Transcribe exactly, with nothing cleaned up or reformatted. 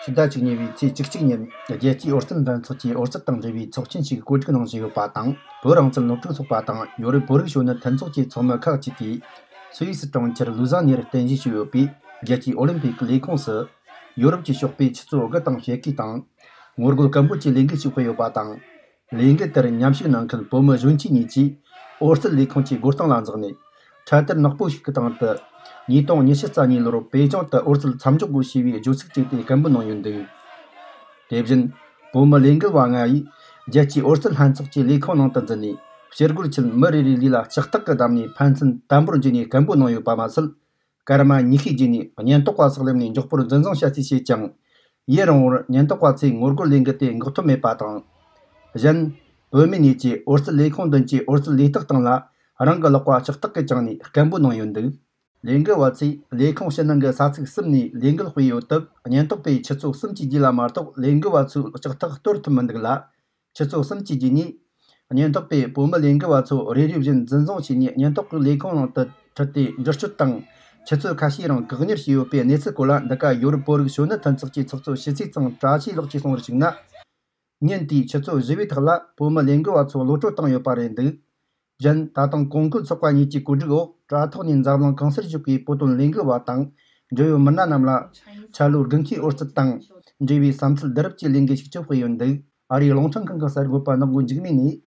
ཕྱི་ཟླ་བཅུ་གཉིས་པའི་ཚེས་བཅུ་གཅིག་ཉིན། རྒྱལ་སྤྱིའི་ཨོ་རྩལ་འགྲན་ཚོགས་ཀྱིས་ཨོ་རྩལ་དང་འབྲེལ་བའི་ཚོགས་ཆེན་ཞིག་གོ་སྒྲིག་གནང་བཞིན་ཡོད་པ་དང་། བོད་རང་བཙན་སློབ་ཕྲུག་ཚོགས་པ་དང་ཡོ་རོབ་བོད་རིགས་གཞོན་ནུ་མཐུན་ཚོགས་ཀྱི་ཚོགས་མི་ཁག་ཅིག་གིས། སུད་སི་གྲོང་ཁྱེར་ལུ་ཛ་ནེར་རྟེན་གཞི་བྱས་ཡོད་པའི་རྒྱལ་སྤྱིའི་ཨོ་ལིམ་ཕིག་ལས་ཁུངས་སུ། ཡོ་རོབ་ཀྱི་ཕྱོགས་པས་ཆུ་ཚོད་དགུ་དང་ཕྱེད་ཀའི་སྟེང་། ངོ་རྒོལ་སྐད་འབོད་ཀྱི་ལས་འགུལ་ཞིག་སྤེལ་ཡོད་པ་དང་། ལས་འགུལ་དེར་མཉམ་ཞུགས་གནང་མཁན་བོད་མི་གཞོན་སྐྱེས་གཉིས་ཀྱིས། ཨོ་རྩལ་ལས་ཁུངས་ཀྱི་སྒོ་སྟེང་ལ་འཛེགས་ནས། འཕྲལ་དར་ནག་པོ་ཞིག་གི་སྟེང་དུ། ཉིས་སྟོང་ཉི་ཤུ་རྩ་གཉིས་ལོར་པེ་ཅིང་དུ་ཨོ་རྩལ་མཚམས་འཇོག་དགོས་ཞེས་པའི་བརྗོད་ཚིག་བྲིས་ཏེ་སྐད་འབོད་གནང་ཡོད་འདུག་དེ་བཞིན། བོད་མི་ལས་འགུལ་བ་ལྔ་ཡིས། རྒྱལ་སྤྱིའི་ཨོ་རྩལ་ལྷན་ཚོགས་ཀྱི་ལས་ཁུངས་ནང་དུ་འཛུལ་ནས། ཕྱིར་རྒོལ་ཆེད་མི་རེ་རེའི་ལུས་ལ་ལྕགས་ཐག་གིས་བསྡམས་ནས་ཕན་ཚུན་དམ་པོར་འཇུས་ནས་སྐད་འབོད་གནང་ཡོད་པ་མ་ཟད། སྐར་མ་ཉི་ཤུའི་རྗེས་ནས་ཉེན་རྟོག་པ་སོགས་སླེབས་ནས་མགྱོགས་པོར་འཛིན་བཟུང་བྱ་རྩིས་བྱས་ཀྱང་། ཡུན་རིང་བོར་ཉེན་རྟོག་པ་ཚོས་ངོ་རྒོལ་ལས་འགུལ་དེ་འགོག་ཐུབ་མེད་པ་དང་། གཞན། བོད་མི་གཉིས་ཀྱིས་ཨོ་རྩལ་ལས་ཁུངས་མདུན་གྱི་ཨོ་རྩལ་ལས་རྟགས་སྟེང་ལ་རང་གི་ལག་པ་ལྕགས་ཐག་གིས་བརྐྱངས་ནས་སྐད་འབོད་གནང་ཡོད་འདུག་ལས་འགུལ་བ་ཚོས་ལས་ཁུངས་ཕྱི་ནང་གི་ས་ཚིགས་གསུམ་ནས་ལས་འགུལ་སྤེལ་ཡོད་སྟབས། ཉེན་རྟོག་པས་ཆུ་ཚོད་གསུམ་གྱི་རྗེས་ལ་མ་གཏོགས་ལས་འགུལ་བ་ཚོའི་ལྕགས་ཐག་གཏོར་ཐུབ་མི་འདུག་ལ། ཆུ་ཚོད་གསུམ་གྱི་རྗེས་ནས། ཉེན་རྟོག་པས་བོད་མི་ལས་འགུལ་བ་ཚོ་རེ་རེ་བཞིན་འཛིན་བཟུང་བྱས་ནས་ཉེན་རྟོག་གི་ལས་ཁུངས་ནང་དུ་ཁྲིད་དེ་འདྲི་གཅོད་དང་། ཆུ་ཚོད་ཁ་ཤས་རིང་བཀག་ཉར་བྱས་ཡོད་པའི་གནས་ཚུལ་སྐོར་ལ། འདི་ག་ཡོ་རོབ་བོད་རིགས་གཞོན་ནུ་མཐུན་ཚོགས་ཀྱི་ཚོགས་གཙོ་ཞི་ཚེ་ཚང་བཀྲ་ཤིས་ལགས་ཀྱིས་གསུངས་པར་གཞིགས་ན། ཉིན་དེའི་ཆུ་ཚོད་བཞི་པའི་ཐོག་ལ་བོད་མི་ལས་འགུལ་བ་ཚོ་གློད་གྲོལ་བཏང་ཡོད་པ་རེད་འདུག་གཞན། ད་དུང་གོང་བཀུར་ཚོགས་པ་གཉིས་ཀྱི་གོ་སྒྲིག་འོག་དྲ་ཐོག་ནས་འཛམ་གླིང་གང་སར་བཞུགས་པའི་བོད་དོན་ལས་འགུལ་བ་དང་འབྲེལ་ཡོད་མི་སྣ་རྣམས་ལ། འཆར་ལོའི་དགུན་ཁའི་ཨོ་རྩལ་དང་འབྲེལ་བའི་བསམ་ཚུལ་བསྡུ་རུབ་ཀྱི་ལས་འགུལ་ཞིག་བསྐྱོད་དགོས་ཡོད་འདུག་ཨ་རིའི་རླུང་འཕྲིན་ཁང་གི་གསར་འགོད་པ་ནག་མགོ་འཇིགས་མེད་ནས་